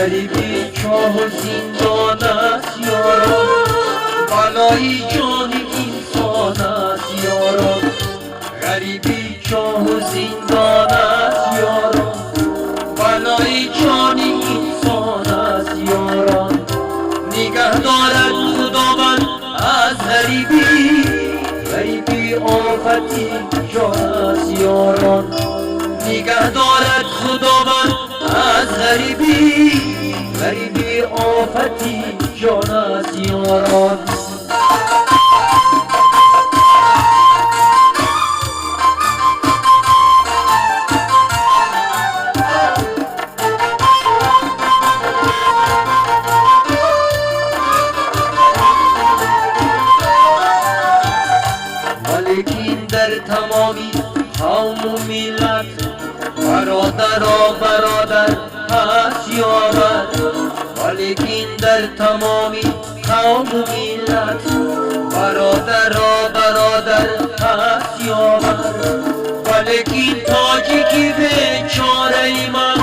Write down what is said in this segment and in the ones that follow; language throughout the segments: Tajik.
Ғарибӣ чоҳу зиндон аст, ёрон, балои ҷони инсон аст, ёрон. Ғарибӣ чоҳу зиндон аст, ёрон, балои ҷони инсон аст, ёрон. Нигаҳ дорад Худованд аз ғарибӣ, ғарибӣ офати ҷон аст, ёрон. Нигаҳ дорад Худованд аз ғарибӣ, ғарибӣ офати ҷон аст, ёрон. Валекин дар тамоми қавму миллат бародаро бародар ҳаст ёбад. Валекин дар тамоми қавму миллат бародаро бародар ҳаст ёбад. Валекин тоҷики бечораи ман,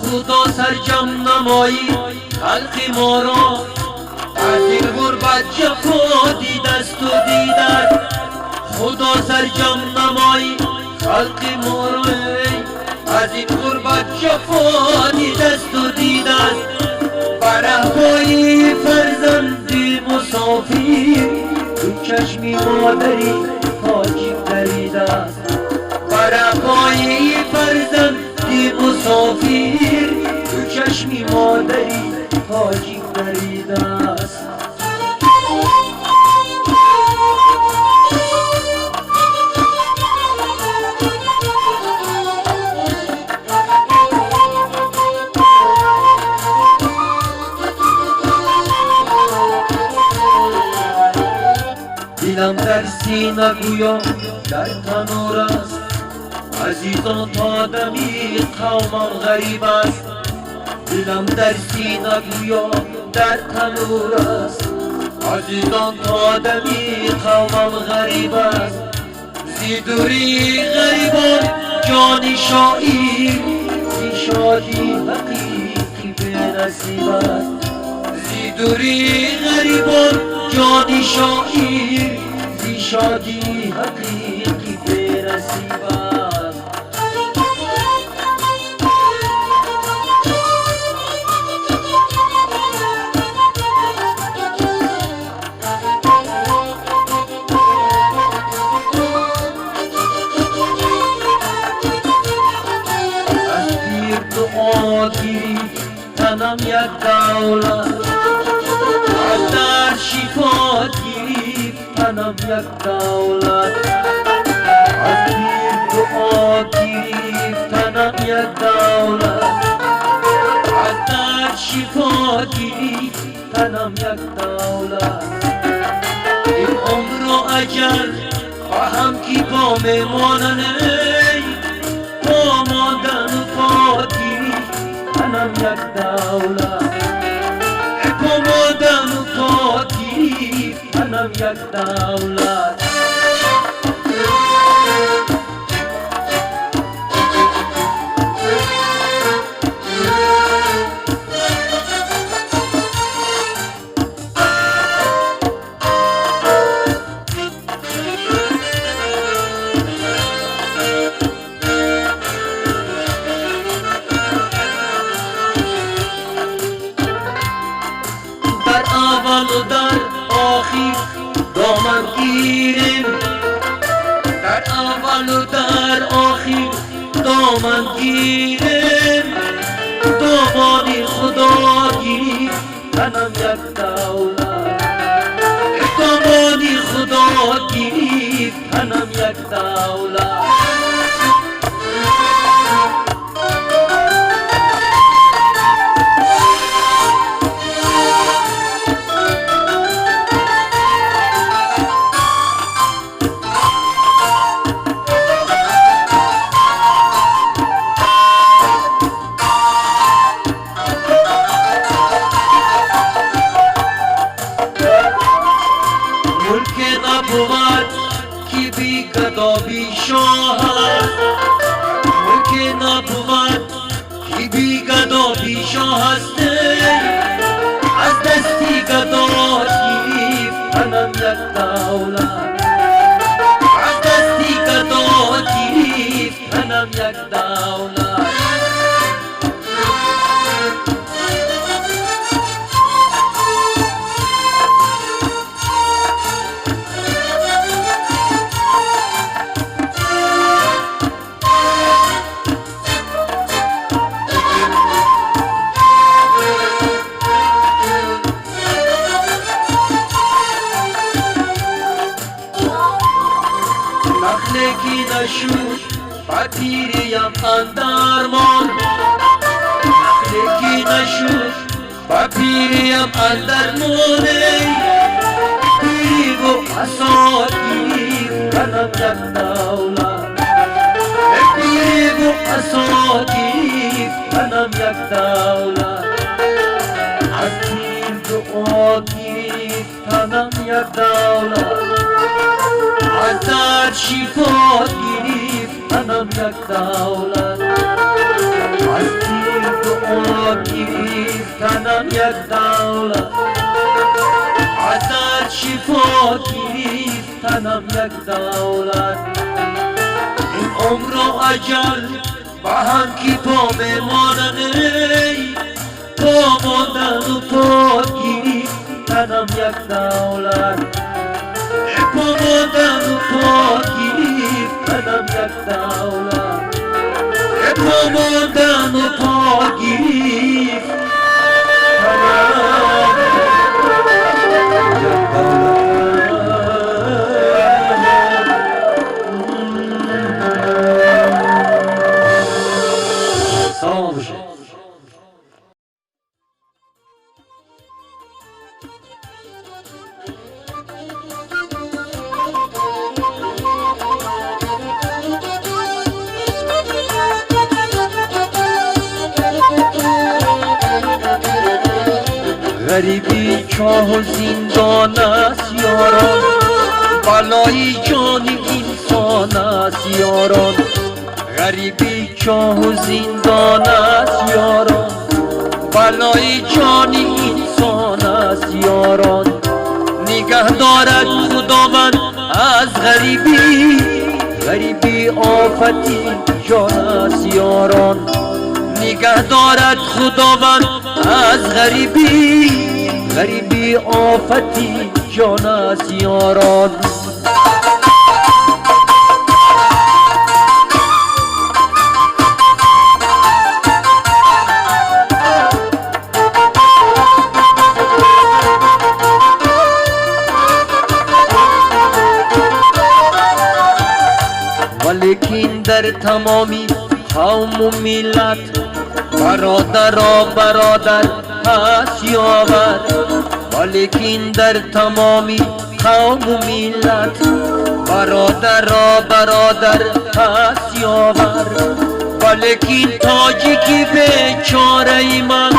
Худо сарҷам намоӣ халқи моро, аз ин ғурбат ҷафо дидасту дидад. Худо сарҷам намоӣ халқи моро, аз ин ғурбат ҷафо дидасту дидад. Бараҳпои фарзанди мусофир ду чашми модари тоҷик даридааст. Бараҳпои фарзанди мусофир ду чашми модари тоҷик даридааст. Дилам дар сина гӯё дар танур аст, азизон, то дами қавмам ғариб аст. Дилам дар сина гӯё дар танур аст, азизон, то дами қавмам ғариб аст. Зи дурии ғарибон ҷони шоир зи шодӣ ҳақиқӣ бенасиб аст. Зи дурии ғарибон ҷони шоир зи шодӣ ҳақиқӣ бенасиб аст. Аз пир дуо гирифт танам як давлат, аз дард шифо гирифт танам як давлат. Аз пир дуо гирифт танам як давлат, аз дард шифо гирифт танам як давлат. Ин умру аҷал ба ҳам ки по мемонанд, эй, по мондану по гирифт танам як давлат. По мондану по гирифт танам як давлат. Дар аввалу дар охир доман гирем, дар аввалу дар охир доман гирем. Домони Худо гирифт танам як давлат, домони Худо гирифт танам як давлат. Мулке набувад, ки Мулки би гадо би шоҳ аст, мулке набувад ки би гадо би шоҳ аст. Аз дасти гадо гирифтанам як давлат, аз дасти гадо гирифтанам як давлат. Нахле ки нашуд ба пириям андармон, нахле ки нашуд ба пириям андармон, эй пириву асо гирифтанам як давлат, пириву асо гирифтанам як давлат, аз пир дуо гирифтанам як давлат, аз дард шифо гирифтанам як давлат, аз пир дуо гирифтанам як давлат, аз дард шифо гирифтанам як давлат. Ин умру аҷал ба ҳам ки по мемонад, эй по мондану по гирифтанам як давлат, по мондану по гирифтанам як давлат, по мондану по гирифтанам як давлат. Салом бошед. Ғарибӣ чоҳу зиндон аст, ёрон, балои ҷони инсон аст, ёрон. Ғарибӣ чоҳу зиндон аст, ёрон, балои ҷони инсон аст, ёрон. Нигаҳ дорад Худованд аз ғарибӣ, ғарибӣ офати ҷон аст, ёрон. Нигаҳ дорад Худованд аз ғарибӣ, ғарибӣ офати ҷон аст, ёрон. Валекин дар тамоми қавму миллат бародаро бародар ҳаст ёвар, валекин дар тамоми қавму миллат бародаро бародар ҳаст ёвар, валекин тоҷики бечораи ман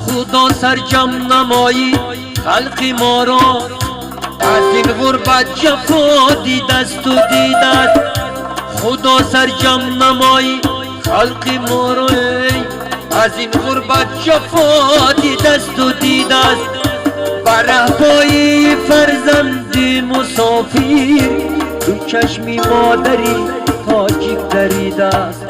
Худо сарҷам намоӣ халқи моро аз ин ғурбат ҷафо дидасту дидаст. Худо сарҷам намоӣ халқи моро эй аз ин ғурбат ҷафо дидасту дидаст. Ба раҳпои фарзанди мусофир ду чашми модари тоҷик даридаст.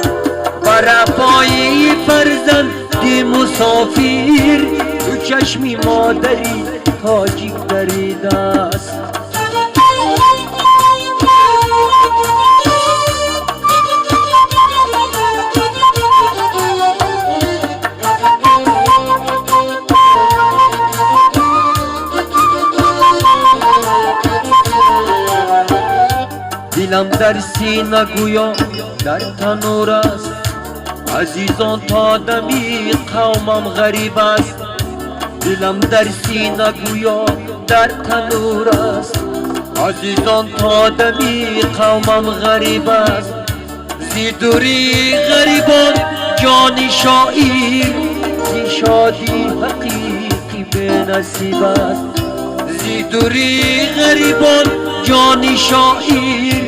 Ба раҳпои фарзанди мусофир ду чашми модари тоҷик даридаст. Дилам дар сина гӯё дар танур аст, азизон, то дами қавмам ғариб аст. Дилам дар сина гӯё дар танур аст, азизон, то дами қавмам ғариб аст. Зи дурии ғарибон ҷони шоир зи шодӣ ҳақиқӣ бенасиб аст. Зи дури ғарибон ҷони шоир,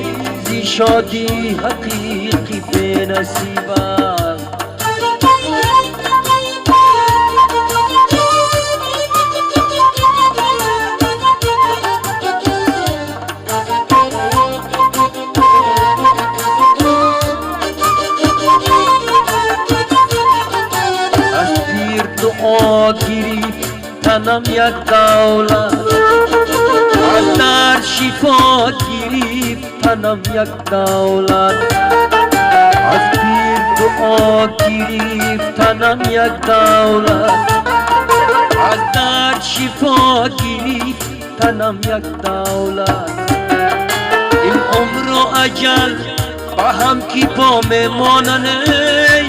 зи шодӣ ҳақиқӣ бенасиб аст. Аз пир дуо гирифт танам як давлат, аз дард шифо гирифт танам як давлат. Аз пир дуо гирифт танам як давлат, аз дард шифо гирифт танам як давлат. Ин умру аҷал ба ҳам ки по мемонанд, эй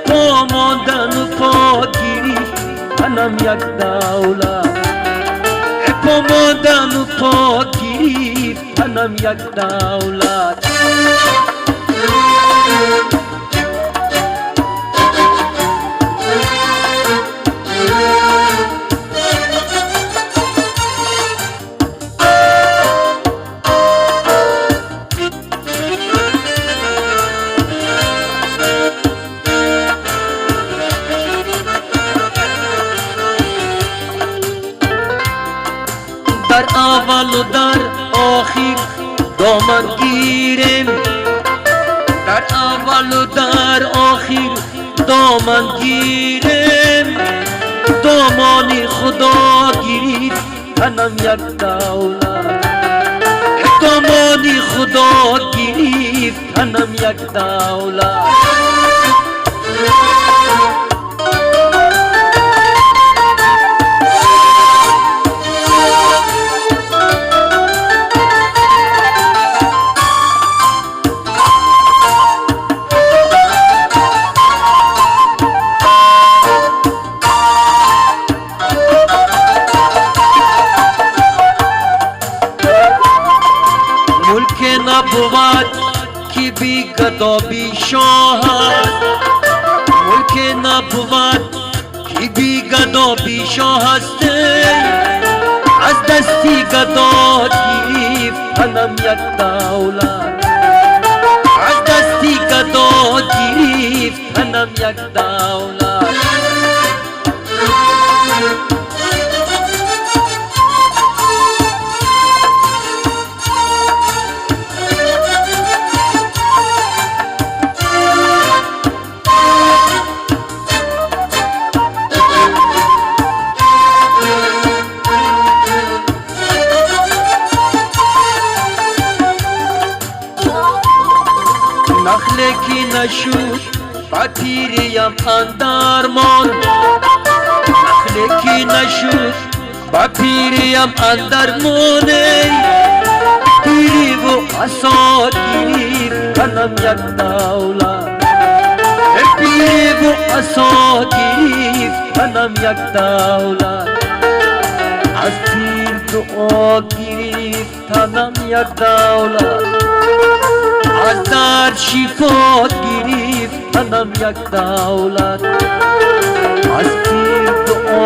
по мондану по гирифт танам як давлат. По мондану по гирифт танам як давлат. Дар аввалу дар охир доман гирем, дар аввалу дар охир доман гирем. Домони Худо гирифт танам як давлат, домони Худо гирифт танам як давлат. Мулке набувад ки бигадо бишоҳ аст, мулке набувад ки бигадо бишоҳ аст. Аз дасти гадо гирифт танам як давлат, аз дасти гадо гирифт танам як давлат. Нахле ки нашуд ба пириям андармон, нахле ки нашуд ба пириям андармон. Эй пириву асо гирифт танам як давлат, пириву асо гирифт танам як давлат. Аз пир дуо гирифт танам як давлат, аз дард шифо гирифт танам як давлат.